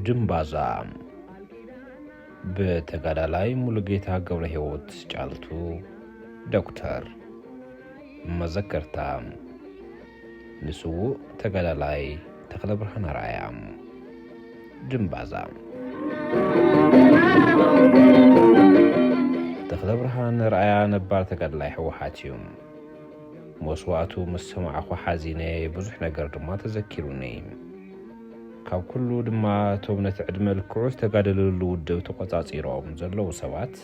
ድምባዛ፣ ብተጋዳላይ ሙሉጌታ ገብረ ህይወት ጫልቱ። ዶክተር። መዘከርታ፣ ንስዉእ ተጋዳላይ ተኽለ ብርሃን ኣርኣያ። ድምባዛ። ተኽለ ብርሃን ኣርኣያ ነባር ተጋዳላይ ህወሓት እዩ። መስዋእቱ ምስ ሰማዕኹ ሓዚነ፣ ብዙሕ ነገር ድማ ተዘኪሩኒ። ካብ ኩሉ ድማ እቶም ነቲ ዕድመ ልክዑ ዝተጋደለሉ ውድብ ተቖጻጺሮም ዘለዉ ሰባት፣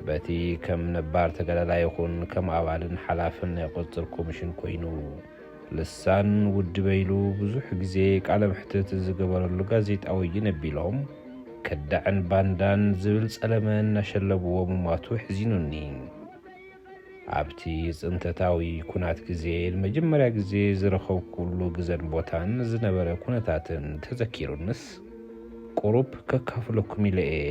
በቲ ከም ነባር ተጋዳላይ ይኹን ከም ኣባልን ሓላፍን ናይ ቁጽጽር ኮሚሽን ኮይኑ፣ ልሳን ውድበ ኢሉ ብዙሕ ግዜ ቃለ መሕትት ዝገበረሉ ጋዜጣዊ ይነቢሎም፣ ከዳዕን ባንዳን ዝብል ጸለመ እናሸለብዎ ምሟቱ ኣሕዚኑኒ። ኣብቲ ጽንተታዊ ኩናት ግዜ ንመጀመርያ ግዜ ዝረኸብኩሉ ግዘን ቦታን ዝነበረ ኩነታትን ተዘኪሩንስ፣ ቁሩብ ከካፍለኩም ኢለ እየ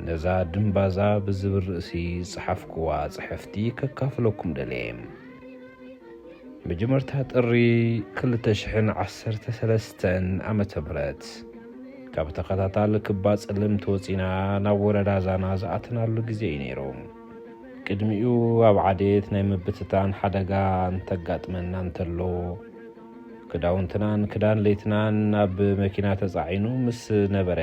ነዛ ድምባዛ ብዝብል ርእሲ ዝጸሓፍኩዋ ጽሕፍቲ ከካፍለኩም ደልየ። መጀመርታ ጥሪ ክልተ ሽሕን ዓሰርተ ሰለስተን ዓመተ ምህረት፣ ካብ ተኸታታሊ ክባ ጸለምቲ ወጺና ናብ ወረዳ ዛና ዝኣተናሉ ግዜ እዩ ነይሩ። ቅድሚኡ ኣብ ዓዴት ናይ ምብትታን ሓደጋ እንተጋጥመና እንተሎ፣ ክዳውንትናን ክዳን ለይትናን ኣብ መኪና ተጻዒኑ ምስ ነበረ፣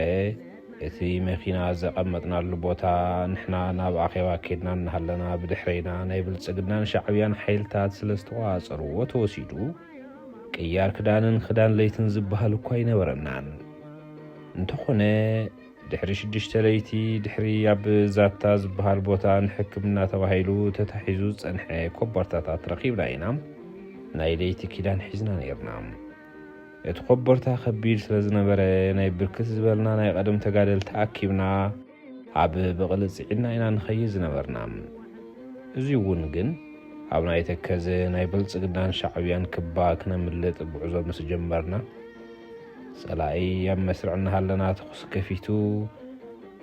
እቲ መኪና ዘቐመጥናሉ ቦታ፣ ንሕና ናብ ኣኼባ ኬድና እናሃለና፣ ብድሕረይና ናይ ብልጽግናን ሻዕብያን ሓይልታት ስለ ዝተቖጻጸርዎ ተወሲዱ፣ ቅያር ክዳንን ክዳን ለይትን ዝበሃል እኳ ኣይነበረናን። እንተኾነ፣ ድሕሪ ሽዱሽተ ለይቲ፣ ድሕሪ ኣብ ዛታ ዝበሃል ቦታ ንሕክምና ተባሂሉ ተታሒዙ ዝጸንሐ ኮቦርታታት ረኺብና ኢና ናይ ለይቲ ኪዳን ሒዝና ነይርና። እቲ ኮቦርታ ከቢድ ስለ ዝነበረ፣ ናይ ብርክት ዝበልና ናይ ቀደም ተጋደልቲ ኣኪብና ኣብ በቕሊ ጽዒድና ኢና ንኸይድ ዝነበርና። እዚ እውን ግን ኣብ ናይ ተከዘ ናይ ብልጽግናን ሻዕብያን ክባ ክነምልጥ ጉዕዞ ምስ ጀመርና፣ ጸላኢ ኣብ መስርዕ እናሃለና ተኹሲ ከፊቱ፣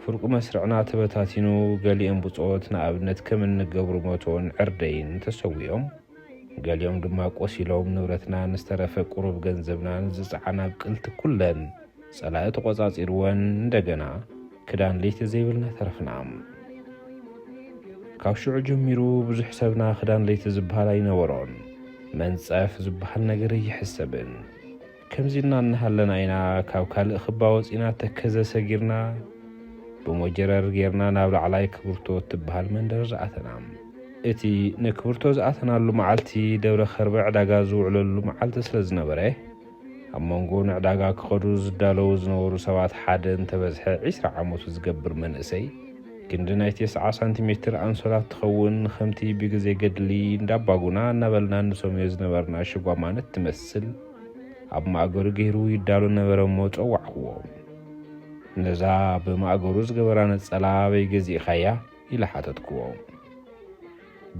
ፍርቂ መስርዕና ተበታቲኑ፣ ገሊኦም ብጾት ንኣብነት ከም እንገብሩ መቶን ዕርደይን ተሰዊኦም፣ ገሊኦም ድማ ቆሲሎም፣ ንብረትናን ዝተረፈ ቁሩብ ገንዘብናን ዝጸዓና ብቅልቲ ኩለን ጸላኢ ተቖጻጺርወን፣ እንደገና ክዳን ለይቲ ዘይብልና ተረፍና። ካብ ሽዑ ጀሚሩ ብዙሕ ሰብና ክዳን ለይቲ ዝበሃል ኣይነበሮን። መንጸፍ ዝበሃል ነገር ኣይሕሰብን። ከምዚ ኢልና እናሃለና ኢና ካብ ካልእ ክባ ወጺና ተከዘ ሰጊርና፣ ብሞጀረር ጌርና ናብ ላዕላይ ክብርቶ እትበሃል መንደር ዝኣተና። እቲ ንክብርቶ ዝኣተናሉ መዓልቲ ደብረ ከርበ ዕዳጋ ዝውዕለሉ መዓልቲ ስለ ዝነበረ፣ ኣብ መንጎ ንዕዳጋ ክኸዱ ዝዳለዉ ዝነበሩ ሰባት ሓደ እንተበዝሐ ዒስራ ዓመቱ ዝገብር መንእሰይ፣ ክንዲ ናይ ተስዓ ሳንቲሜትር ኣንሶላ ትኸውን፣ ከምቲ ብግዜ ገድሊ እንዳባጉና እናበልና ንሰምዮ ዝነበርና ሽጓማነት ትመስል፣ ኣብ ማእገሩ ገይሩ ይዳሎ ነበረ እሞ ጸዋዕክዎ። ነዛ ብማእገሩ ዝገበራ ነጸላ ኣበይ ገዚእኻያ? ኢለ ሓተትክዎ።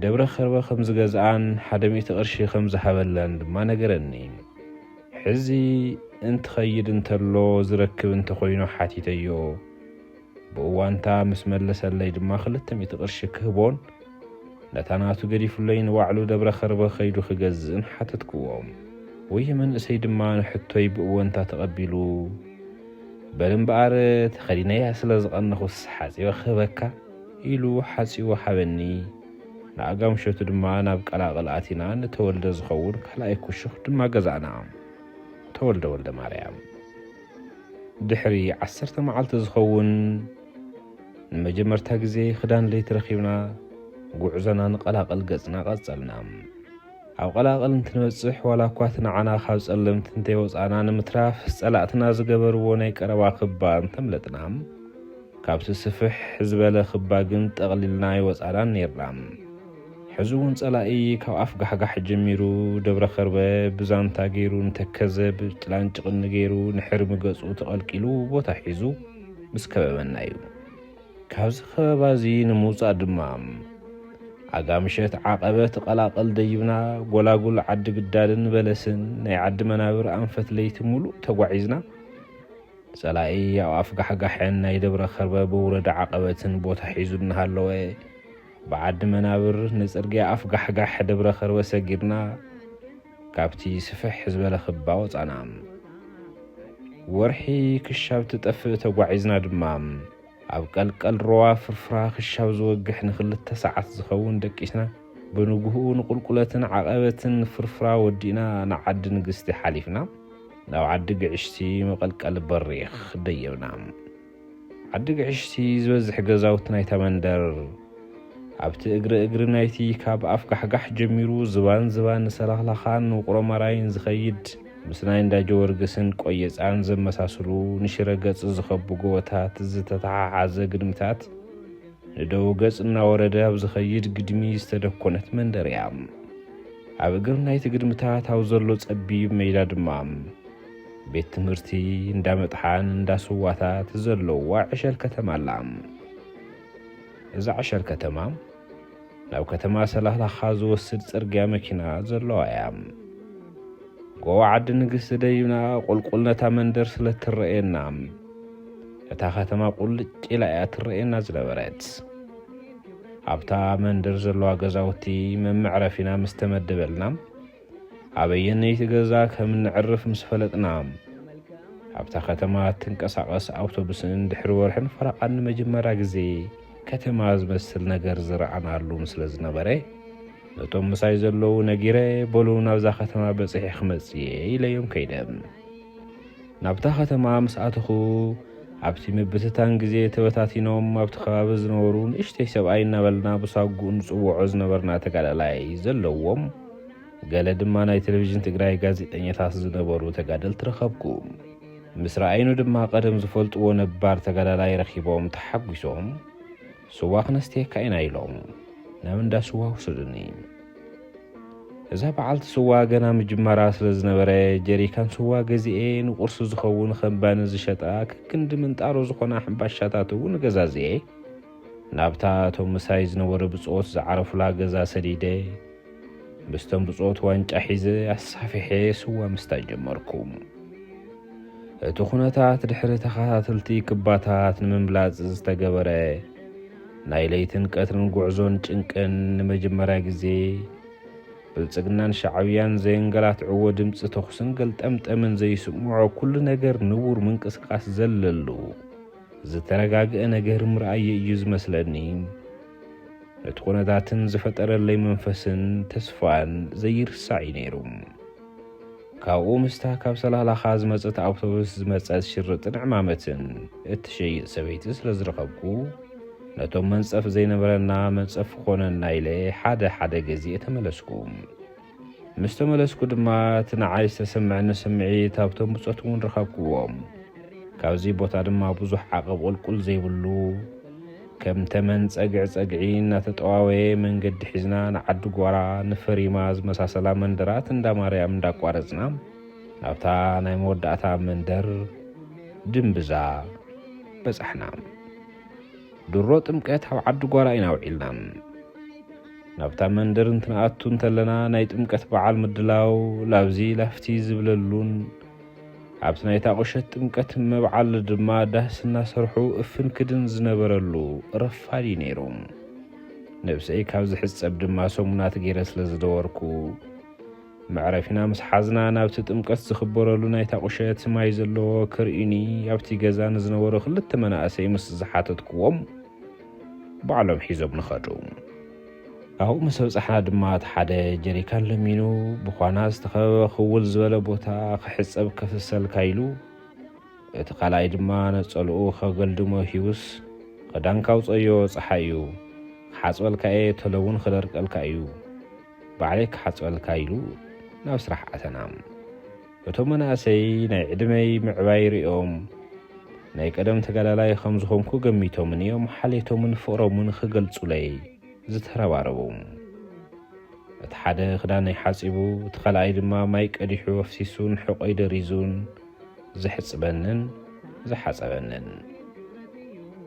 ደብረ ከርበ ከም ዝገዝኣን ሓደ ሚእቲ ቅርሺ ከም ዝሃበለን ድማ ነገረኒ። ሕዚ እንትኸይድ እንተሎ ዝረክብ እንተኾይኑ ሓቲተዮ። ብእዋንታ ምስ መለሰለይ ድማ ክልተ ሚእቲ ቅርሺ ክህቦን ነታ ናቱ ገዲፉለይ ንባዕሉ ደብረ ከርበ ከይዱ ክገዝእን ሓተትክዎ። ወየ መንእሰይ ድማ ንሕቶይ ብእወንታ ተቐቢሉ፣ በል እምበኣር ተኸዲነያ ስለ ዝቐነኹስ ሓጺበ ክህበካ ኢሉ ሓጺቡ ሃበኒ። ንኣጋምሸቱ ድማ ናብ ቀላቕል ኣቲና ንተወልደ ዝኸውን ካልኣይ ኩሹኽ ድማ ገዛእና። ተወልደ ወልደ ማርያም። ድሕሪ ዓሰርተ መዓልቲ ዝኸውን ንመጀመርታ ግዜ ክዳን ለይቲ ረኺብና ጉዕዞና ንቐላቕል ገጽና ቀጸልና። ኣብ ቀላቕል እንትንበጽሕ ዋላ እኳ እቲ ንዓና ካብ ጸለምቲ እንተይወጻና ንምትራፍ ጸላእትና ዝገበርዎ ናይ ቀረባ ክባ እንተምለጥና፣ ካብቲ ስፍሕ ዝበለ ክባ ግን ጠቕሊልና ኣይወጻናን ኔርና። ሕዚ እውን ጸላኢ ካብ ኣፍ ጋሕጋሕ ጀሚሩ ደብረ ከርበ ብዛንታ ገይሩ ንተከዘ ብጥላን ጭቕኒ ገይሩ ንሕርሚ ገጹ ተቐልቂሉ ቦታ ሒዙ ምስ ከበበና እዩ። ካብዚ ከበባ እዚ ንምውጻእ ድማ ኣጋምሸት ዓቐበት ቀላቐል ደይብና ጎላጉል ዓዲ ግዳድን በለስን ናይ ዓዲ መናብር ኣንፈት ለይቲ ሙሉእ ተጓዒዝና ጸላኢ ኣብ ኣፍጋሕጋሕን ናይ ደብረ ከርበ ብውረድ ዓቐበትን ቦታ ሒዙ እናሃለወ፣ ብዓዲ መናብር ንጽርግያ ኣፍጋሕጋሕ ደብረ ከርበ ሰጊርና፣ ካብቲ ስፍሕ ዝበለ ክባ ወጻና። ወርሒ ክሻብ ትጠፍእ ተጓዒዝና ድማ፣ ኣብ ቀልቀል ሮዋ ፍርፍራ ክሻብ ዝወግሕ ንክልተ ሰዓት ዝኸውን ደቂስና፣ ብንግህኡ ንቁልቁለትን ዓቐበትን ፍርፍራ ወዲእና ንዓዲ ንግስቲ ሓሊፍና፣ ናብ ዓዲ ግዕሽቲ መቐልቀል በሪኽ ደየብና። ዓዲ ግዕሽቲ ዝበዝሕ ገዛውቲ ናይታ መንደር፣ ኣብቲ እግሪ እግሪ ናይቲ ካብ ኣፍ ጋሕጋሕ ጀሚሩ ዝባን ዝባን ንሰላኽላኻን ውቕሮ ማራይን ዝኸይድ፣ ምስ ናይ እንዳ ጀወርግስን ቆየፃን ዘመሳስሉ ንሽረ ገፅ ዝኸቡ ጎቦታት ዝተተሓሓዘ ግድምታት፣ ንደቡብ ገፅ እናወረደ ኣብ ዝኸይድ ግድሚ ዝተደኮነት መንደር እያ። ኣብ እግሪ ናይቲ ግድምታት ኣብ ዘሎ ጸቢብ ሜዳ ድማ፣ ቤት ትምህርቲ፣ እንዳ መጥሓን፣ እንዳ ስዋታት ዘለዋ ዕሸል ከተማ ኣላ። እዛ ዕሸል ከተማ፣ ናብ ከተማ ሰላላኻ ዝወስድ ጽርግያ መኪና ዘለዋ እያ። ጎቦ ዓዲ ንግስቲ ደይብና ቁልቁል ነታ መንደር ስለ ትረኣየና፣ እታ ከተማ ቁልጭ ኢላ እያ ትረኣየና ዝነበረት። ኣብታ መንደር ዘለዋ ገዛውቲ መመዕረፊና ምስ ተመደበልና፣ ኣበየነይቲ ገዛ ከም እንዕርፍ ምስ ፈለጥና፣ ኣብታ ከተማ ትንቀሳቐስ ኣውቶቡስን ድሕሪ ወርሕን ፈረቓን ንመጀመርያ ግዜ ከተማ ዝመስል ነገር ዝረኣናሉ ስለ ዝነበረ፣ ነቶም ምሳይ ዘለዉ ነጊረ፣ "በሉ ናብዛ ከተማ በጺሐ ክመጽእ እየ" ኢለዮም ከይደ። ናብታ ከተማ ምስ ኣተኹ፣ ኣብቲ ምብትታን ግዜ ተበታቲኖም ኣብቲ ከባቢ ዝነበሩ ንእሽተይ ሰብኣይ እናበልና ብሳጉኡ ንጽውዖ ዝነበርና ተጋዳላይ ዘለዎም፣ ገለ ድማ ናይ ቴሌቪዥን ትግራይ ጋዜጠኛታት ዝነበሩ ተጋደልቲ ረኸብኩ። ምስ ረኣይኑ ድማ ቀደም ዝፈልጥዎ ነባር ተጋዳላይ ረኺቦም ተሓጒሶም፣ "ስዋ ክነስትየካ ኢና" ኢሎም ናብ እንዳ ስዋ ወሰዱኒ። እዛ በዓልቲ ስዋ ገና ምጅማራ ስለ ዝነበረ፣ ጀሪካን ስዋ ገዚኤ ንቁርሲ ዝኸውን ከም ባኒ ዝሸጣ ከክንዲ ምንጣሮ ዝኾና ሕምባሻታት እውን ገዛዝኤ፣ ናብታ እቶም ምሳይ ዝነበሩ ብጾት ዝዓረፉላ ገዛ ሰዲደ፣ ምስቶም ብጾት ዋንጫ ሒዘ ኣሳፊሐ ስዋ ምስታይ ጀመርኩ። እቲ ኩነታት ድሕሪ ተኸታተልቲ ክባታት ንምምላጽ ዝተገበረ ናይ ለይትን ቀትርን ጉዕዞን ጭንቅን ንመጀመርያ ግዜ ብልጽግናን ሻዕብያን ዘየንገላትዕዎ ድምጺ ተኹስን ገልጠምጠምን ዘይስምዖ ኩሉ ነገር ንቡር ምንቅስቃስ ዘለሉ ዝተረጋግአ ነገር ምርኣየ እዩ ዝመስለኒ። እቲ ኩነታትን ዝፈጠረለይ መንፈስን ተስፋን ዘይርሳዕ እዩ ነይሩ። ካብኡ ምስታ ካብ ሰላላኻ ዝመጸት ኣውቶቡስ ዝመጸት ሽርጥን ዕማመትን እትሸይጥ ሰበይቲ ስለ ዝረኸብኩ፣ ነቶም መንጸፍ ዘይነበረና መንጸፍ ክኾነና ኢለ ሓደ ሓደ ገዚኤ ተመለስኩ። ምስ ተመለስኩ ድማ እቲ ንዓይ ዝተሰምዐኒ ስምዒት ኣብቶም ብጾት እውን ረኸብክዎም። ካብዚ ቦታ ድማ ብዙሕ ዓቐብ ቁልቁል ዘይብሉ፣ ከም ተመን ጸግዒ ጸግዒ እናተጠዋወየ መንገዲ ሒዝና ንዓዲ ጓራ፣ ንፈሪማ ዝመሳሰላ መንደራት እንዳ ማርያም እንዳቋረጽና፣ ናብታ ናይ መወዳእታ መንደር ድምብዛ በጻሕና። ድሮ ጥምቀት ኣብ ዓዲ ጓራ ኢና ውዒልና። ናብታ መንደር እንትንኣቱ እንተለና፣ ናይ ጥምቀት በዓል ምድላው ላብዚ ላፍቲ ዝብለሉን፣ ኣብቲ ናይታ ቁሸት ጥምቀት መብዓል ድማ ዳስ እናሰርሑ እፍን ክድን ዝነበረሉ ረፋድ እዩ ነይሩ። ነብሰይ ካብ ዝሕጸብ ድማ ሰሙናት ገይረ ስለ ዝደወርኩ፣ መዕረፊና ምስ ሓዝና፣ ናብቲ ጥምቀት ዝኽበረሉ ናይታ ቁሸት ማይ ዘለዎ ከርእዩኒ ኣብቲ ገዛ ንዝነበሩ ክልተ መናእሰይ ምስ ዝሓተትክዎም፣ ባዕሎም ሒዞም ንኸዱ። ኣብኡ ምስ በጻሕና ድማ፣ እቲ ሓደ ጀሪካን ለሚኑ፣ ብዃና ዝተኸበበ ክውል ዝበለ ቦታ ክሕጸብ ከፍሰልካ ኢሉ፣ እቲ ካልኣይ ድማ ነጸልኡ ከገልድሞ ሂቡስ፣ "ክዳንካ ኣውጸዮ፣ ጸሓይ እዩ፣ ክሓጽበልካ እየ፣ ቶሎ እውን ክደርቀልካ እዩ፣ ባዕለይ ክሓጽበልካ" ኢሉ ናብ ስራሕ ኣተና። እቶም መናእሰይ ናይ ዕድመይ ምዕባይ ሪኦም፣ ናይ ቀደም ተጋዳላይ ከም ዝኾንኩ ገሚቶምን እዮም ሓልየቶምን ፍቕሮምን ክገልጹለይ ዝተረባረቡ። እቲ ሓደ ክዳነይ ሓጺቡ፣ እቲ ካልኣይ ድማ ማይ ቀዲሑ ኣፍሲሱን ሕቖይ ደሪዙን ዘሕጽበንን ዝሓጸበንን።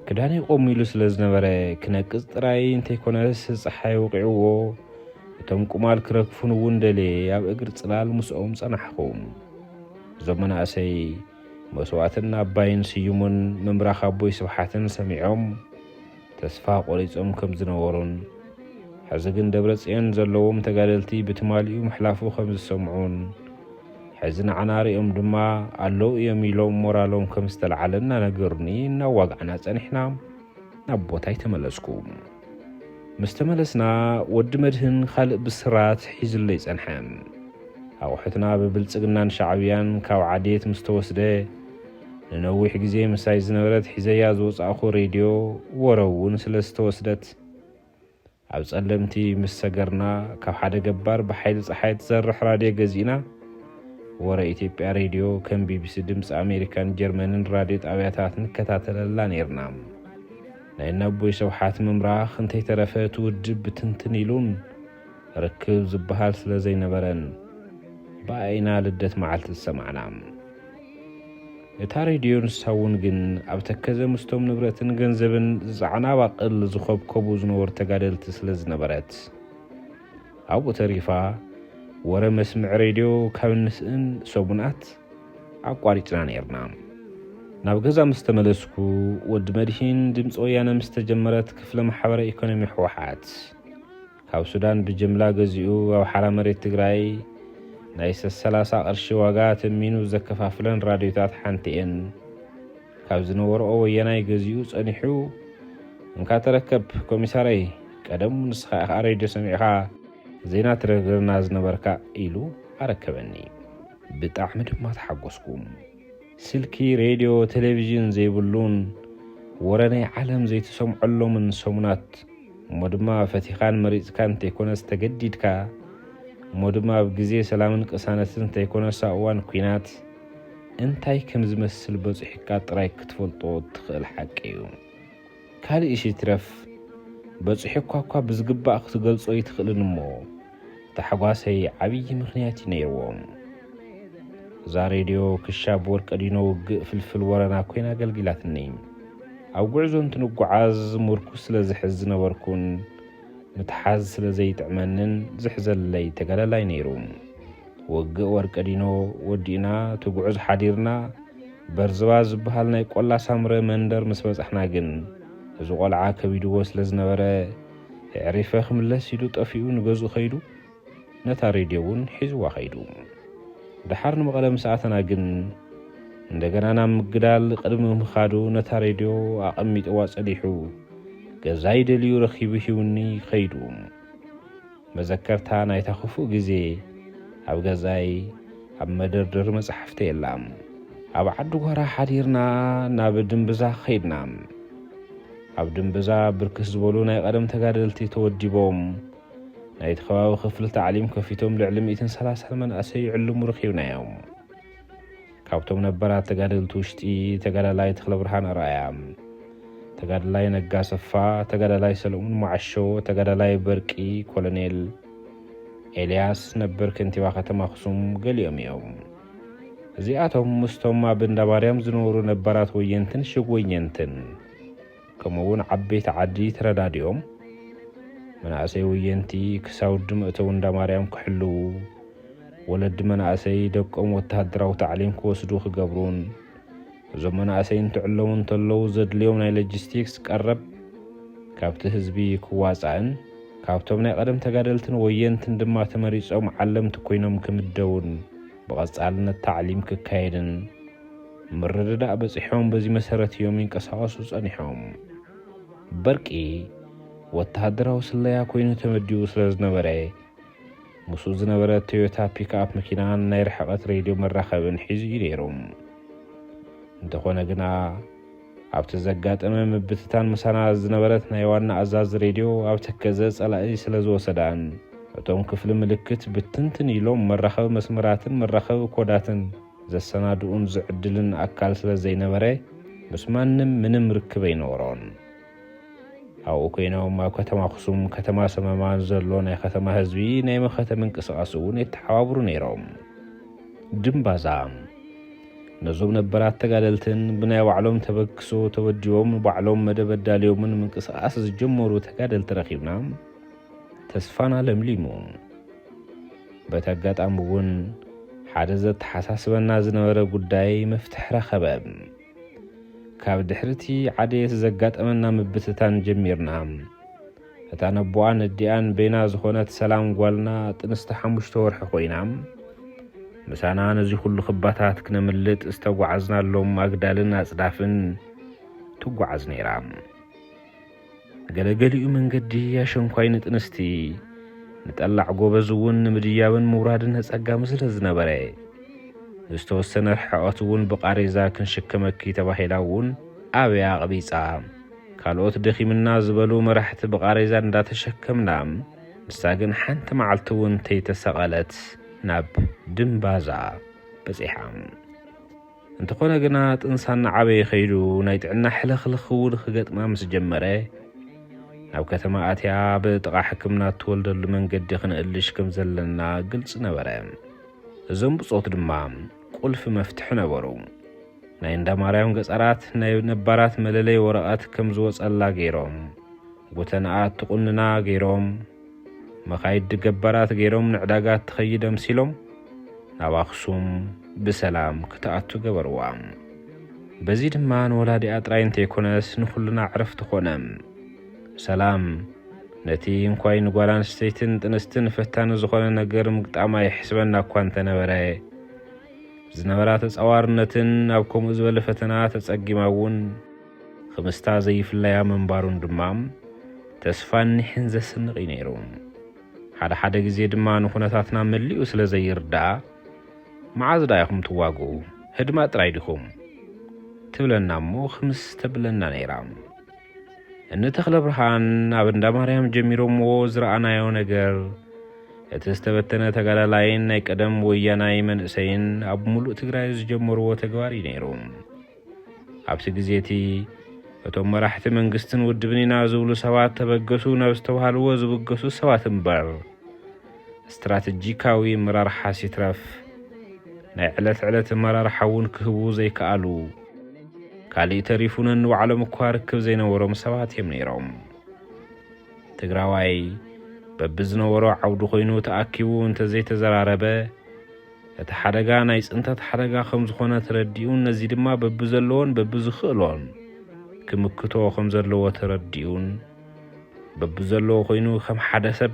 ክዳነይ ቆሚሉ ስለ ዝነበረ፣ ክነቅጽ ጥራይ እንተይኮነስ ጸሓይ ወቒዕዎ፣ እቶም ቁማል ክረግፉን እውን ደልየ ኣብ እግሪ ጽላል ምስኦም ጸናሕኹ። እዞም መናእሰይ መስዋእትን ኣባይን ስዩምን ምምራኽ ኣቦይ ስብሓትን ሰሚዖም ተስፋ ቆሪጾም ከም ዝነበሩን፣ ሕዚ ግን ደብረጽዮን ዘለዎም ተጋደልቲ ብትማሊኡ ምሕላፉ ከም ዝሰምዑን፣ ሕዚ ንዓና ሪኦም ድማ ኣለዉ እዮም ኢሎም ሞራሎም ከም ዝተለዓለ እናነገሩኒ እናዋጋዕና ጸኒሕና ናብ ቦታይ ተመለስኩ። ምስ ተመለስና ወዲ መድህን ካልእ ብስራት ሒዙለይ ጸንሐ። ኣቑሑትና ብብልጽግናን ሻዕብያን ካብ ዓዴት ምስ ተወስደ ንነዊሕ ግዜ ምሳይ ዝነበረት ሒዘያ ዝወጻእኹ ሬድዮ ወረ እውን ስለ ዝተወስደት ኣብ ጸለምቲ ምስ ሰገርና ካብ ሓደ ገባር ብሓይሊ ጸሓይ ትሰርሕ ራድዮ ገዚእና ወረ ኢትዮጵያ ሬድዮ ከም ቢቢሲ ድምፂ ኣሜሪካን ጀርመንን ራድዮ ጣብያታት ንከታተለላ ነይርና። ናይ ናቦይ ስብሓት ምምራኽ እንተይተረፈ እቲ ውድብ ብትንትን ኢሉን ርክብ ዝበሃል ስለ ዘይነበረን ብኣይና ልደት መዓልቲ ዝሰማዕና። እታ ሬድዮ ንሳ እውን ግን ኣብ ተከዘ ምስቶም ንብረትን ገንዘብን ዝፀዓና ባቕል ዝኸብከቡ ዝነበሩ ተጋደልቲ ስለ ዝነበረት ኣብኡ ተሪፋ ወረ መስምዕ ሬድዮ ካብ እንስእን ሰሙናት ኣቋሪፅና ነይርና። ናብ ገዛ ምስ ተመለስኩ ወዲ መድሂን ድምፂ ወያነ ምስ ተጀመረት ክፍለ ማሕበረ ኢኮኖሚ ህወሓት ካብ ሱዳን ብጅምላ ገዚኡ ኣብ ሓራ መሬት ትግራይ ናይ ሰላሳ ቅርሺ ዋጋ ተሚኑ ዘከፋፍለን ራድዮታት ሓንቲ እየን። ካብ ዝነበርኦ ወያናይ ገዚኡ ጸኒሑ፣ "እንካ ተረከብ ኮሚሳረይ፣ ቀደም ንስኻ ኢኻ ሬድዮ ሰሚዕኻ ዜና ትነግረና ዝነበርካ" ኢሉ ኣረከበኒ። ብጣዕሚ ድማ ተሓጎስኩ። ስልኪ፣ ሬድዮ፣ ቴሌቪዥን ዘይብሉን ወረ ናይ ዓለም ዘይትሰምዐሎምን ሰሙናት እሞ ድማ ፈቲኻን መሪጽካን እንተይኮነስ ተገዲድካ እሞ ድማ ኣብ ግዜ ሰላምን ቅሳነትን እንተይኮነስ ኣብ እዋን ኲናት እንታይ ከም ዝመስል በጺሑካ ጥራይ ክትፈልጦ እትኽእል ሓቂ እዩ። ካልእ እሺ ይትረፍ በጺሑካ እኳ ብዝግባእ ክትገልጾ ኣይትኽእልን እሞ ታሕጓሰይ ዓብዪ ምኽንያት እዩ ነይርዎ። እዛ ሬድዮ ክሻብ ወርቀ ዲኖ ውግእ ፍልፍል ወረና ኮይና ኣገልጊላትኒ። ኣብ ጉዕዞ እንትንጓዓዝ ምርኩስ ስለ ዝሕዝ ዝነበርኩን ምትሓዝ ስለ ዘይጥዕመንን ዝሕዘለይ ተጋዳላይ ነይሩ። ውግእ ወርቀ ዲኖ ወዲእና ትጉዕዝ ሓዲርና በርዝባ ዝበሃል ናይ ቆላ ሳምረ መንደር ምስ በጻሕና ግን እዚ ቆልዓ ከቢድዎ ስለ ዝነበረ የዕሪፈ ክምለስ ኢሉ ጠፊኡ ንገዝኡ ከይዱ ነታ ሬድዮ እውን ሒዝዋ ከይዱ። ደሓር ንመቐለ ምስ ኣተና ግን እንደገና ናብ ምግዳል ቅድሚ ምኻዱ ነታ ሬድዮ ኣቐሚጥዋ ጸኒሑ ገዛይ ደልዩ ረኺቡ ሂውኒ ከይዱ። መዘከርታ ናይታ ክፉእ ግዜ ኣብ ገዛይ ኣብ መደርደሪ መጻሕፍቲ የላ። ኣብ ዓዲ ጓራ ሓዲርና ናብ ድምብዛ ከይድና። ኣብ ድምብዛ ብርክት ዝበሉ ናይ ቀደም ተጋደልቲ ተወዲቦም ናይቲ ከባቢ ክፍሊ ታዕሊም ከፊቶም ልዕሊ ሚእትን ሰላሳን መናእሰይ ይዕልሙ ረኺብናዮም። ካብቶም ነባራት ተጋደልቲ ውሽጢ ተጋዳላይ ተኽለብርሃን ኣርኣያ፣ ተጋዳላይ ነጋ ሰፋ፣ ተጋዳላይ ሰለሙን ማዓሾ፣ ተጋዳላይ በርቂ፣ ኮሎኔል ኤልያስ ነበር ከንቲባ ከተማ ኣኽሱም ገሊኦም እዮም። እዚኣቶም ምስቶም ኣብ እንዳ ማርያም ዝነበሩ ነባራት ወየንትን ሽግ ወየንትን ከምኡ እውን ዓበይቲ ዓዲ ተረዳዲኦም መናእሰይ ወየንቲ ክሳብ ወዲ መእተዊ እንዳ ማርያም ክሕልዉ ወለዲ መናእሰይ ደቆም ወተሃደራዊ ታዕሊም ክወስዱ ክገብሩን እዞም መናእሰይ እንትዕለሙ እንተለዉ ዘድልዮም ናይ ሎጂስቲክስ ቀረብ ካብቲ ህዝቢ ክዋፃእን ካብቶም ናይ ቀደም ተጋደልትን ወየንትን ድማ ተመሪፆም ዓለምቲ ኮይኖም ክምደቡን ብቐፃልነት ታዕሊም ክካየድን ምርድዳእ በፂሖም በዚ መሰረት እዮም ይንቀሳቐሱ ፀኒሖም። በርቂ ወተሃደራዊ ስለያ ኮይኑ ተመዲቡ ስለ ዝነበረ ምስኡ ዝነበረ ቶዮታ ፒክኣፕ መኪናን ናይ ርሕቐት ሬድዮ መራኸብን ሒዙ እዩ ነይሩ። እንተኾነ ግና ኣብቲ ዘጋጠመ ምብትታን ምሳና ዝነበረት ናይ ዋና ኣዛዚ ሬድዮ ኣብ ተከዘ ጸላኢ ስለ ዝወሰዳን እቶም ክፍሊ ምልክት ብትንትን ኢሎም መራኸቢ መስመራትን መራኸቢ ኮዳትን ዘሰናድኡን ዝዕድልን ኣካል ስለ ዘይነበረ ምስ ማንም ምንም ርክብ ኣይነበሮን። ኣብኡ ኮይኖም ኣብ ከተማ ኣኽሱም ከተማ ሰመማን ዘሎ ናይ ከተማ ህዝቢ ናይ መኸተ ምንቅስቓስ እውን የተሓባብሩ ነይሮም። ድምባዛ ነዞም ነባራት ተጋደልትን ብናይ ባዕሎም ተበግሶ ተወዲቦም ንባዕሎም መደብ ኣዳልዮምን ምንቅስቓስ ዝጀመሩ ተጋደልቲ ረኺብና ተስፋና ለምሊሙ። በቲ ኣጋጣሚ እውን ሓደ ዘተሓሳስበና ዝነበረ ጉዳይ መፍትሒ ረኸበ። ካብ ድሕሪቲ ዓደየት ዘጋጠመና ምብትታን ጀሚርና እታ ነቦኣን እዲኣን በይና ዝኾነት ሰላም ጓልና ጥንስቲ ሓሙሽተ ወርሒ ኮይና ምሳና ነዚ ኩሉ ክባታት ክነምልጥ ዝተጓዓዝናሎም ኣግዳልን ኣጽዳፍን ትጓዓዝ ነይራ። ገለገሊኡ መንገዲ ኣሸንኳይ ንጥንስቲ፣ ንጠላዕ ጎበዝ እውን ንምድያብን ምውራድን ኣጸጋሚ ስለ ዝነበረ፣ ዝተወሰነ ርሕቐት እውን ብቓሬዛ ክንሽከመኪ ተባሂላ እውን ኣበያ ኣቕቢጻ። ካልኦት ደኺምና ዝበሉ መራሕቲ ብቓሬዛ እንዳተሸከምና፣ ንሳ ግን ሓንቲ መዓልቲ እውን ተይተሰቐለት ናብ ድምባዛ በጺሓ። እንተኾነ ግና ጥንሳ እናዓበየ ከይዱ ናይ ጥዕና ሕልኽልኽ እውን ክገጥማ ምስ ጀመረ፣ ናብ ከተማ ኣትያ ብጥቓ ሕክምና እትወልደሉ መንገዲ ክንእልሽ ከም ዘለና ግልጺ ነበረ። እዞም ብጾት ድማ ቁልፊ መፍትሒ ነበሩ። ናይ እንዳ ማርያም ገጸራት ናይ ነባራት መለለይ ወረቐት ከም ዝወጸላ ገይሮም፣ ጎተንኣ እትቑንና ገይሮም፣ መኻይድ ገባራት ገይሮም ንዕዳጋ እትኸይድ ኣምሲሎም ናብ ኣኽሱም ብሰላም ክትኣቱ ገበርዋ። በዚ ድማ ንወላዲኣ ጥራይ እንተይኮነስ ንኹልና ዕረፍቲ ኮነ። ሰላም ነቲ እንኳይ ንጓል ኣንስተይትን ጥንስትን ፈታኒ ዝኾነ ነገር ምግጣማ ይሕስበና እኳ እንተነበረ፣ ዝነበራ ተጻዋርነትን ኣብ ከምኡ ዝበለ ፈተና ተጸጊማ እውን ክምስታ ዘይፍለያ ምንባሩን ድማ ተስፋ ኒሕን ዘስንቕ እዩ ነይሩ። ሓደ ሓደ ግዜ ድማ ንኹነታትና መሊኡ ስለ ዘይርዳኣ፣ "መዓዝ ደኣ ኢኹም ትዋግኡ? ህድማ ጥራይ ዲኹም?" ትብለና እሞ ክምስ ተብለና ነይራ። እኒ ተኽለ ብርሃን ኣብ እንዳ ማርያም ጀሚሮምዎ ዝረኣናዮ ነገር፣ እቲ ዝተበተነ ተጋዳላይን ናይ ቀደም ወያናይ መንእሰይን ኣብ ሙሉእ ትግራይ ዝጀመርዎ ተግባር እዩ ነይሩ። ኣብቲ ግዜ እቲ፣ እቶም መራሕቲ መንግስትን ውድብን ኢና ዝብሉ ሰባት ተበገሱ ናብ ዝተባሃልዎ ዝብገሱ ሰባት እምበር፣ ስትራተጂካዊ ኣመራርሓስ ይትረፍ፣ ናይ ዕለት ዕለት ኣመራርሓ እውን ክህቡ ዘይከኣሉ፣ ካሊእ ተሪፉ ነንባዕሎም እኳ ርክብ ዘይነበሮም ሰባት እዮም ነይሮም። ትግራዋይ በብዝነበሮ ዓውዲ ኮይኑ ተኣኪቡ እንተዘይተዘራረበ፣ እቲ ሓደጋ ናይ ጽንተት ሓደጋ ከም ዝኾነ ተረዲኡን ነዚ ድማ በብዘለዎን በብዝኽእሎን ክምክቶ ከም ዘለዎ ተረዲኡን፣ በብዘለዎ ኮይኑ ከም ሓደ ሰብ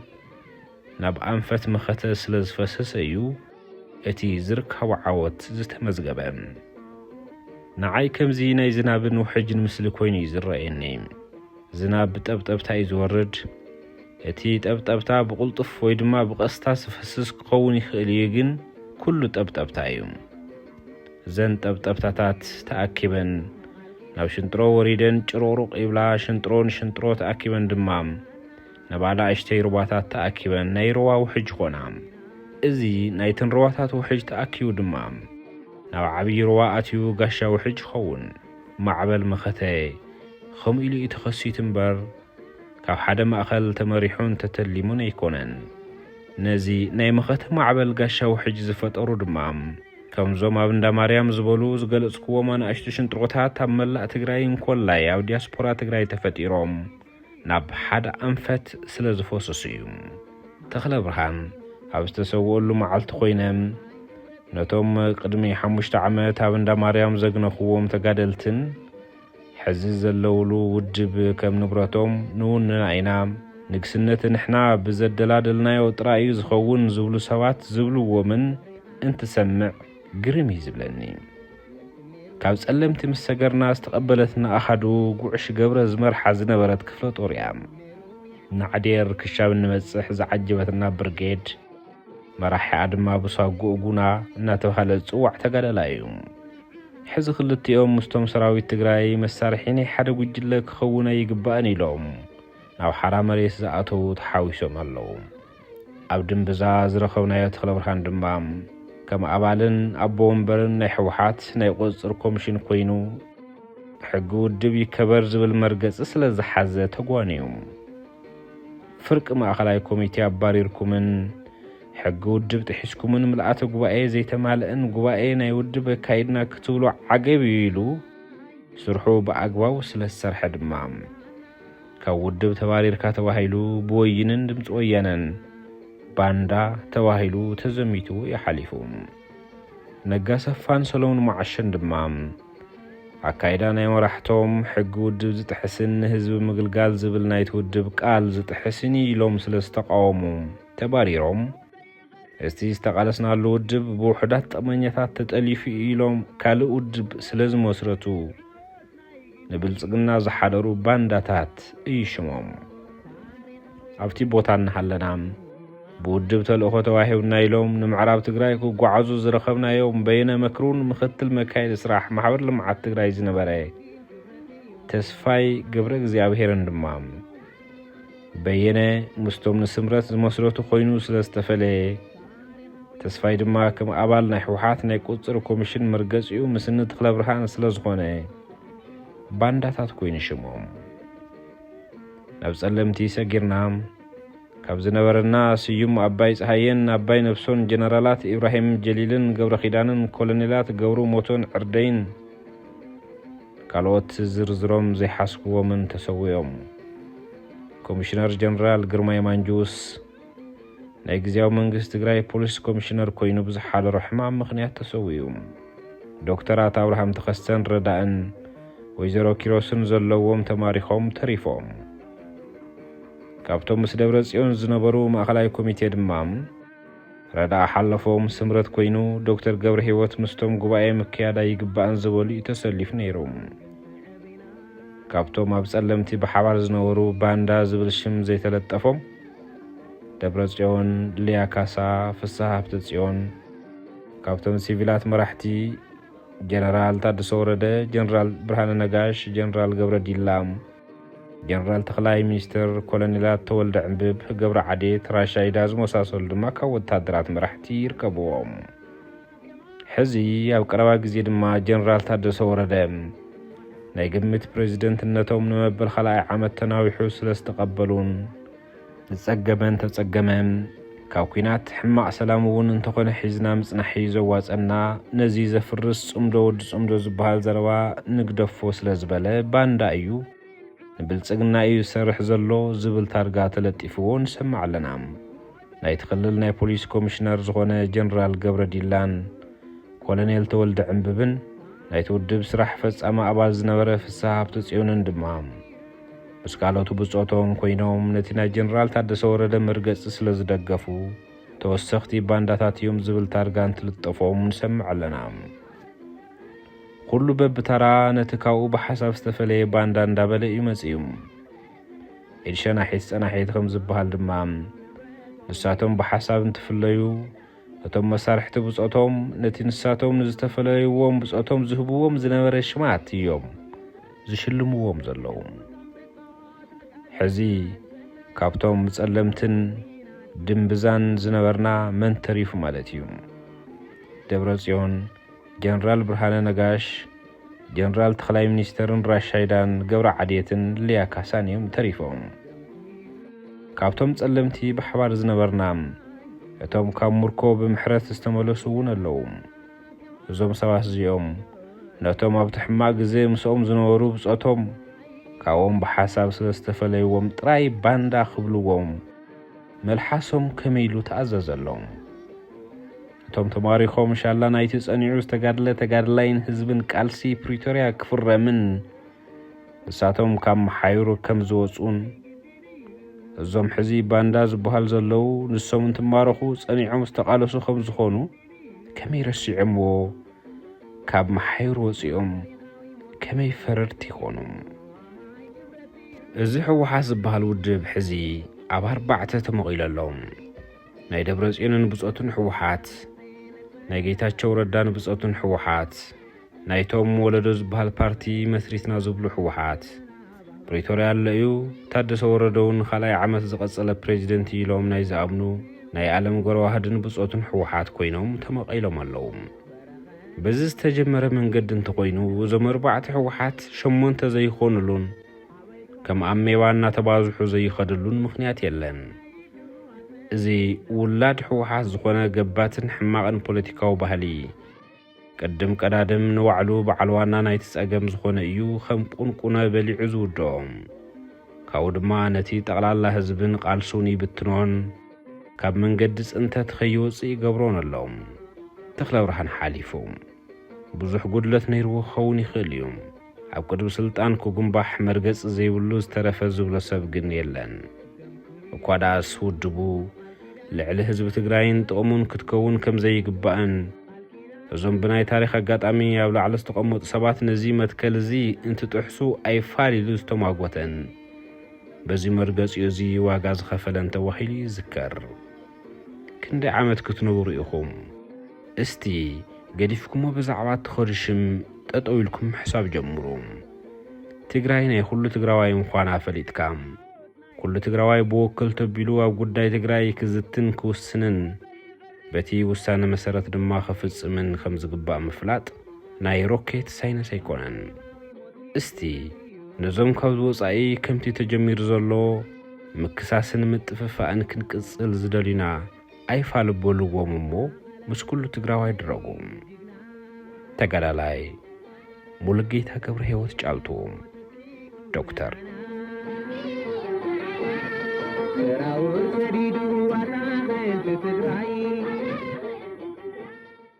ናብ ኣንፈት መኸተ ስለ ዝፈሰሰ እዩ እቲ ዝርካቡ ዓወት ዝተመዝገበ። ንዓይ ከምዚ ናይ ዝናብን ውሕጅን ምስሊ ኮይኑ እዩ ዝረኣየኒ። ዝናብ ብጠብጠብታ እዩ ዝወርድ። እቲ ጠብጠብታ ብቕልጡፍ ወይ ድማ ብቐስታ ዝፈስስ ክኸውን ይኽእል እዩ፣ ግን ኩሉ ጠብጠብታ እዩ። እዘን ጠብጠብታታት ተኣኪበን ናብ ሽንጥሮ ወሪደን ጭሮቕሩቕ ይብላ፣ ሽንጥሮ ንሽንጥሮ ተኣኪበን ድማ ናብ ኣናእሽተይ ሩባታት ተኣኪበን ናይ ሩባ ውሕጅ ኾና። እዚ ናይተን ሩባታት ውሕጅ ተኣኪቡ ድማ ናብ ዓብዪ ሩባ ኣትዩ ጋሻ ውሕጅ ይኸውን። ማዕበል መኸተ ከምኡ ኢሉ እዩ ተኸሲቱ እምበር፣ ካብ ሓደ ማእኸል ተመሪሑን ተተሊሙን ኣይኮነን። ነዚ ናይ መኸተ ማዕበል ጋሻ ውሕጅ ዝፈጠሩ ድማ፣ ከምዞም ኣብ እንዳ ማርያም ዝበሉ ዝገለጽክዎም ኣናእሽቱ ሽንጥሮታት ኣብ መላእ ትግራይ እንኮላይ ኣብ ዲያስፖራ ትግራይ ተፈጢሮም ናብ ሓደ ኣንፈት ስለ ዝፈሰሱ እዩ። ተኽለ ብርሃን ኣብ ዝተሰውአሉ መዓልቲ ኮይነ፣ ነቶም ቅድሚ ሓሙሽተ ዓመት ኣብ እንዳ ማርያም ዘግነኽዎም ተጋደልትን፣ ሕዚ ዘለውሉ ውድብ ከም ንብረቶም ንውንና ኢና፣ ንግስነት ንሕና ብዘደላደልናዮ ጥራይ እዩ ዝኸውን ዝብሉ ሰባት ዝብልዎምን እንትሰምዕ ግርም እዩ ዝብለኒ። ካብ ጸለምቲ ምስ ሰገርና ዝተቐበለትና ኣሃዱ ጉዕሽ ገብረ ዝመርሓ ዝነበረት ክፍለ ጦር እያ። ናዕዴር ክሻብ እንበጽሕ ዝዓጀበትና ብርጌድ፣ መራሒኣ ድማ ብሳጉእ ጉና እናተባህለ ዝጽዋዕ ተጋዳላይ እዩ። ሕዚ ክልቲኦም ምስቶም ሰራዊት ትግራይ መሳርሒ ናይ ሓደ ጉጅለ ክኸውን ኣይግባእን ኢሎም ናብ ሓራ መሬት ዝኣተዉ ተሓዊሶም ኣለዉ። ኣብ ድምብዛ ዝረኸብናዮ ተኽለ ብርሃን ድማ ከም ኣባልን ኣቦ ወንበርን ናይ ህወሓት ናይ ቁፅፅር ኮሚሽን ኮይኑ ሕጊ ውድብ ይከበር ዝብል መርገፂ ስለ ዝሓዘ ተጓንዩ። ፍርቂ ማእኸላይ ኮሚቴ ኣባሪርኩምን ሕጊ ውድብ ጥሒስኩምን ምልኣተ ጉባኤ ዘይተማልአን ጉባኤ ናይ ውድብ ኣካይድና ክትብሉ ዓገብ እዩ ኢሉ ስርሑ ብኣግባቡ ስለ ዝሰርሐ ድማ ካብ ውድብ ተባሪርካ ተባሂሉ ብወይንን ድምፂ ወያነን ባንዳ ተባሂሉ ተዘሚቱ እዩ ሓሊፉ። ነጋ ሰፋን ሰሎሙን መዓሸን ድማ ኣካይዳ ናይ መራሕቶም ሕጊ ውድብ ዝጥሕስን ንህዝቢ ምግልጋል ዝብል ናይቲ ውድብ ቃል ዝጥሕስን እዩ ኢሎም ስለ ዝተቃወሙ ተባሪሮም እቲ ዝተቓለስናሉ ውድብ ብውሑዳት ጠመኛታት ተጠሊፉ ኢሎም ካልእ ውድብ ስለ ዝመስረቱ፣ ንብልጽግና ዝሓደሩ ባንዳታት እዩ ሽሞም። ኣብቲ ቦታ እናሃለና፣ ብውድብ ተልእኾ ተዋሂቡና ኢሎም ንምዕራብ ትግራይ ክጓዓዙ ዝረኸብናዮም በየነ መክሩን ምኽትል መካየዲ ስራሕ ማሕበር ልምዓት ትግራይ ዝነበረ ተስፋይ ገብረ እግዚኣብሄርን ድማ፣ በየነ ምስቶም ንስምረት ዝመስረቱ ኮይኑ ስለ ዝተፈለየ፣ ተስፋይ ድማ ከም ኣባል ናይ ህወሓት ናይ ቁጽሪ ኮሚሽን መርገጺኡ ምስኒ ተኽለብርሃን ስለ ዝኾነ፣ ባንዳታት ኮይኑ ሽሞም። ናብ ጸለምቲ ሰጊርና፣ ካብ ዝነበረና ስዩም ኣባይ ጸሃየን ኣባይ ነብሶን ጀነራላት ኢብራሂም ጀሊልን ገብረ ኪዳንን ኮሎኔላት ገብሩ ሞቶን ዕርደይን ካልኦት ዝርዝሮም ዘይሓስብዎምን ተሰዊኦም። ኮሚሽነር ጀነራል ግርማይ ማንጁስ ናይ ግዜያዊ መንግስቲ ትግራይ ፖሊስ ኮሚሽነር ኮይኑ ብዝሓደሮ ሕማም ምኽንያት ተሰዊኡ። ዶክተራት ኣብርሃም ተኸስተን ረዳእን ወይዘሮ ኪሮስን ዘለዎም ተማሪኾም ተሪፎም። ካብቶም ምስ ደብረ ጽዮን ዝነበሩ ማእኸላይ ኮሚቴ ድማ ረዳእ ሓለፎም ስምረት ኮይኑ፣ ዶክተር ገብረ ህይወት ምስቶም ጉባኤ ምክያድ ኣይግባእን ዝበሉ እዩ ተሰሊፉ ነይሩ። ካብቶም ኣብ ጸለምቲ ብሓባር ዝነበሩ ባንዳ ዝብል ሽም ዘይተለጠፎም፣ ደብረ ጽዮን፣ ሊያ ካሳ፣ ፍስሃ ሃብተ ጽዮን፣ ካብቶም ሲቪላት መራሕቲ ጀነራል ታደሰ ወረደ፣ ጀነራል ብርሃነ ነጋሽ፣ ጀነራል ገብረ ዲላ፣ ጀነራል ተኽላይ ሚኒስትር፣ ኮሎኔላት ተወልደ ዕንብብ፣ ገብረ ዓዴት፣ ራሻይዳ ዝመሳሰሉ ድማ ካብ ወታደራት መራሕቲ ይርከብዎም። ሕዚ ኣብ ቀረባ ግዜ ድማ ጀነራል ታደሰ ወረደ ናይ ግምት ፕሬዚደንትነቶም ንመበል ካልኣይ ዓመት ተናዊሑ ስለ ዝተቐበሉን፣ ዝጸገመን ተጸገመን ካብ ኲናት ሕማቕ ሰላም እውን እንተኾነ ሒዝና ምጽናሕ እዩ ዘዋጸና፣ ነዚ ዘፍርስ ጽምዶ ወዲ ጽምዶ ዝበሃል ዘረባ ንግደፎ ስለ ዝበለ ባንዳ እዩ፣ ንብልጽግና እዩ ዝሰርሕ ዘሎ ዝብል ታርጋ ተለጢፍዎ ንሰምዕ ኣለና። ናይቲ ክልል ናይ ፖሊስ ኮሚሽነር ዝኾነ ጀነራል ገብረ ዲላን ኮሎኔል ተወልደ ዕንብብን ናይቲ ውድብ ስራሕ ፈጻሚ ኣባል ዝነበረ ፍስሃ ሃብተጽዮንን ድማ ምስ ካልኦት ብጾቶም ኮይኖም ነቲ ናይ ጀነራል ታደሰ ወረደ መርገጺ ስለ ዝደገፉ ተወሰኽቲ ባንዳታት እዮም ዝብል ታርጋ እንትልጠፎም ንሰምዕ ኣለና። ኩሉ በብተራ ነቲ ካብኡ ብሓሳብ ዝተፈለየ ባንዳ እንዳበለ እዩ መጺኡ። ኢድ ሸናሒት ጸናሒት ከም ዝበሃል ድማ ንሳቶም ብሓሳብ እንትፍለዩ፣ እቶም መሳርሕቲ ብጾቶም ነቲ ንሳቶም ንዝተፈለይዎም ብጾቶም ዝህብዎም ዝነበረ ሽማት እዮም ዝሽልምዎም ዘለዉ። ሕዚ ካብቶም ጸለምትን ድምብዛን ዝነበርና መን ተሪፉ ማለት እዩ? ደብረ ጽዮን፣ ጀነራል ብርሃነ ነጋሽ፣ ጀነራል ተኽላይ ሚኒስተርን ራሻይዳን ገብረ ዓድየትን ሊያ ካሳን እዮም ተሪፎም። ካብቶም ጸለምቲ ብሓባር ዝነበርና፣ እቶም ካብ ምርኮ ብምሕረት ዝተመለሱ እውን ኣለዉ። እዞም ሰባት እዚኦም ነቶም ኣብቲ ሕማቕ ግዜ ምስኦም ዝነበሩ ብጾቶም ካብኦም ብሓሳብ ስለ ዝተፈለይዎም ጥራይ ባንዳ ክብልዎም መልሓሶም ከመይ ኢሉ ተኣዘዘሎም። እቶም ተማሪኾም ሻላ ናይቲ ጸኒዑ ዝተጋድለ ተጋድላይን ህዝብን ቃልሲ ፕሪቶርያ ክፍረምን ንሳቶም ካብ መሓይሩ ከም ዝወጹን እዞም ሕዚ ባንዳ ዝበሃል ዘለዉ ንሶም እንትማረኹ ጸኒዖም ዝተቓለሱ ከም ዝኾኑ ከመይ ረሲዖምዎ? ካብ መሓይሩ ወጺኦም ከመይ ፈረድቲ ይኾኑ? እዚ ህወሓት ዝበሃል ውድብ ሕዚ ኣብ ኣርባዕተ ተመቒሉ ኣሎ። ናይ ደብረጽዮንን ብጾቱን ህወሓት፣ ናይ ጌታቸው ረዳን ብጾቱን ህወሓት፣ ናይቶም ወለዶ ዝበሃል ፓርቲ መስሪትና ዝብሉ ህወሓት፣ ፕሪቶርያ ኣሎ እዩ፣ ታደሰ ወረደ እውን ንኻልኣይ ዓመት ዝቐጸለ ፕሬዚደንት እዩ ኢሎም ናይ ዝኣምኑ ናይ ኣለም ጎረዋህድን ብጾቱን ህወሓት ኮይኖም ተመቒሎም ኣለዉ። በዚ ዝተጀመረ መንገዲ እንተኾይኑ፣ እዞም ኣርባዕተ ህወሓት ሸሞንተ ዘይኾኑሉን ከም ኣሜባ እናተባዝሑ ዘይኸድሉን ምኽንያት የለን። እዚ ውላድ ህወሓት ዝኾነ ገባትን ሕማቕን ፖለቲካዊ ባህሊ፣ ቅድም ቀዳድም ንባዕሉ በዓል ዋና ናይቲ ጸገም ዝኾነ እዩ ከም ቁንቁነ በሊዑ ዝውድኦ። ካብኡ ድማ ነቲ ጠቕላላ ህዝብን ቃልሱን ይብትኖን ካብ መንገዲ ጽንተት ከይወጽእ ይገብሮን ኣሎ። ተኽለብርሃን ሓሊፉ ብዙሕ ጉድለት ነይርዎ ክኸውን ይኽእል እዩ። ኣብ ቅድሚ ስልጣን ክጉንባሕ መርገጺ ዘይብሉ ዝተረፈ ዝብሎ ሰብ ግን የለን። እኳ ደኣስ ውድቡ ልዕሊ ህዝቢ ትግራይን ጥቕሙን ክትከውን ከም ዘይግባእን፣ እዞም ብናይ ታሪኽ ኣጋጣሚ ኣብ ላዕሊ ዝተቐመጡ ሰባት ነዚ መትከል እዚ እንትጥሕሱ ኣይፋል ኢሉ ዝተማጎተን፣ በዚ መርገፂኡ እዚ ዋጋ ዝኸፈለን ተባሂሉ ይዝከር። ክንደይ ዓመት ክትነብሩ ኢኹም? እስቲ ገዲፍኩሞ ብዛዕባ እትኸዱ ሽም ጠጠው ኢልኩም ምሕሳብ ጀምሩ። ትግራይ ናይ ኩሉ ትግራዋይ ምዃና ፈሊጥካ፣ ኩሉ ትግራዋይ ብወከልቱ ኣቢሉ ኣብ ጉዳይ ትግራይ ክዝትን ክውስንን፣ በቲ ውሳነ መሰረት ድማ ክፍጽምን ከም ዝግባእ ምፍላጥ ናይ ሮኬት ሳይንስ ኣይኮነን። እስቲ ነዞም ካብዚ ወጻኢ ከምቲ ተጀሚሩ ዘሎ ምክሳስን ምጥፍፋእን ክንቅጽል ዝደልዩና ኣይፋል በልዎም እሞ ምስ ኩሉ ትግራዋይ ድረጉ። ተጋዳላይ ሙሉጌታ ገብረ ህይወት ጫልቱ፣ ዶክተር።